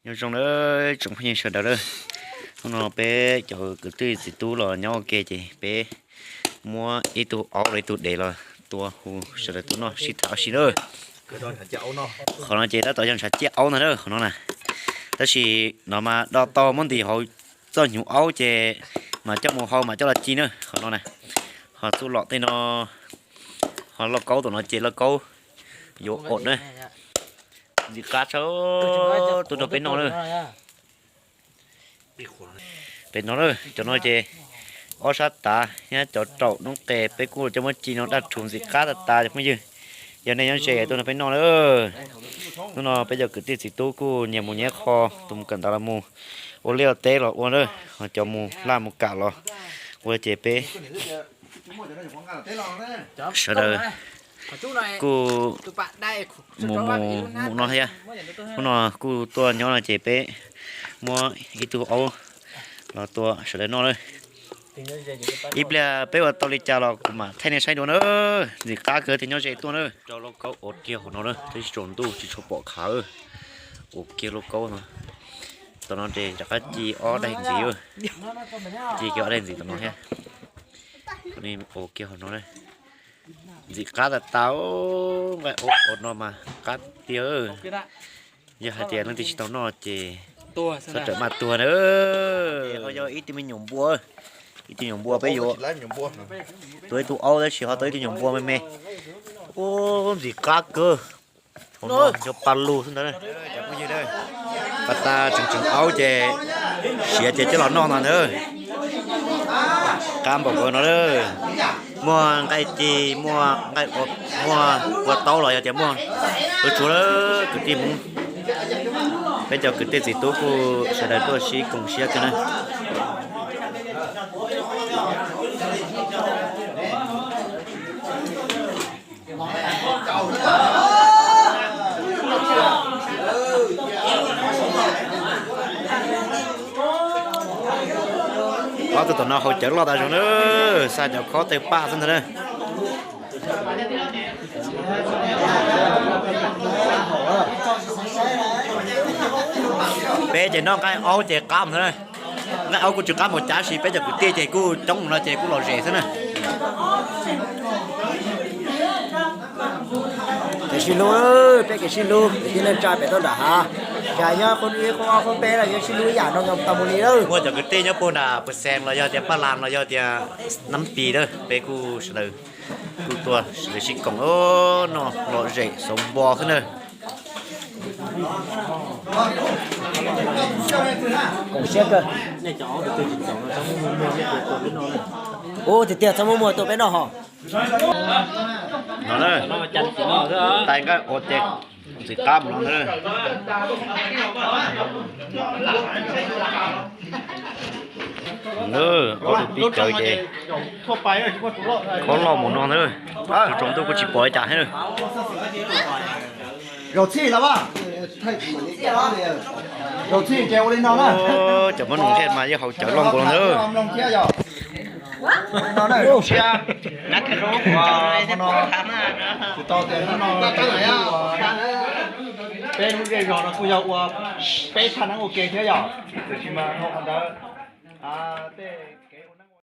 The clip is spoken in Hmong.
Nyob zoo na tsoom phooj ywg sawv daws na, hnub no peb cov kwv tij txiv tub los nyob ua ke ces peb muab ib tug aub los ib tug dev los tua hu sawv daws tuaj noj sib tham ua si na. Qhov no ces tab tom yog ntshav ciaj aub ntag na qhov no na. Tab sis no mas do tau muab ntim hauv txoj hnyuv aub ces mam coj mus hau mam coj los ci na qhov no na. Ho txuj lom tej no, ho lauj kaub tom no ces lauj kaub yuav om na. Ntxim qab tshaj tuaj nrog peb noj na. Peb no na, cov no ces ob sab tav thiab cov raum noob qes peb kuj coj muab ci no daj rhuv ntxim qab tas tas cov phooj ywg. Yog nej nyob ze tuaj nrog peb noj na. Hnub no peb cov kwv tij txiv tub kuj nyias mus nyias qho, tus mus kawm ntawv los mus, ua liaj ua teb los ua na, ho cov mus laj mus kam los ua ces peb sawv daws kuj mus mus mus no thiab. Hnub no kuj tuaj nyob no ces peb muab ib tug aub los tua sawv daws noj na. Ib pliag peb ua tau li cas los kuv mam thaij nej saib dua na. Ntxim qab kawg tiag nyob ze tuaj na. Rau lauj kaub ua kiag hauv no na, twb tsaus ntuj tsis tshua pom khav. Ua kiag lauj kaub no. Tom no ces rov qab ci ob daim ntxiv, ci kiag ob daim ntxiv tom no thiab. Ua kiag hauv no na. Ntxim qab tas tas, nqaij aub no mas qab tiag. Yog hais tias leej twg tsis tau noj ces txhob rawm maj tuag na. Ho yog ib tug me nyuam npua, ib tug nyuam npua peb yuav tua ib tug aub tab sis ho tau ib tug nyuam npua me me. Ub, ntxim qab kawg. Hauv no cov pa lug xwb ntawd. Pas tas tseem tseem aub ces siav ces coj los noj no ntag. Qab npaum nkaus no. Muaj nqaij ci, muaj nqaij, muaj kua taub los yog tias muaj ua tsuav lawm kwv tij Hmoob. Peb cov kwv tij txiv tub kuj sawv daws tuaj sib koom siab kawg na. Ob tug tom no haus cawv loj tas zog na, xa cov khob tawg paj xwb ntag na. Peb ces noj nqaij aub ces qab mus na. Nqaij aub kuj tsis qab mus cav sis peb cov kwv tij ces kuj coob no ces kuj lom zem xwb na. Kev sib hlub, peb kev sib hlub kwv tij neej tsa pem toj nram hav, tsis hais nyob qhov ib qhov ob qhov peb los yeej sib hlub ib yam no tau mus li lawm. Muaj cov kwv tij nyob puag nram Pus Xees los yog tias Paj Las los yog tias Nab Pis na, peb kuj sawv daws kuj tuaj sawv daws sib koom noj lom zem xauv npo xwb na. Koom siab kawg. Ub, tiag tiag txhob muab muag tua peb noj hos. No na, tais nqaij ua ces ntxim qab mus no na. Ob tug tib cawv ces khob loj mus no na. Tsaus ntuj kuj tsis pom li cas thiab. Zaum txhij los, zaum txhij ces ua li no na. Cov Hmoob Nus Nqhiaj mas yeej haus cawv loj nkaus no na. Kuv tau tias hnub no peb lub zej zog no kuj yog ua peb thaj neeb ua ke thiab yom, tiam sis mas ntawd tej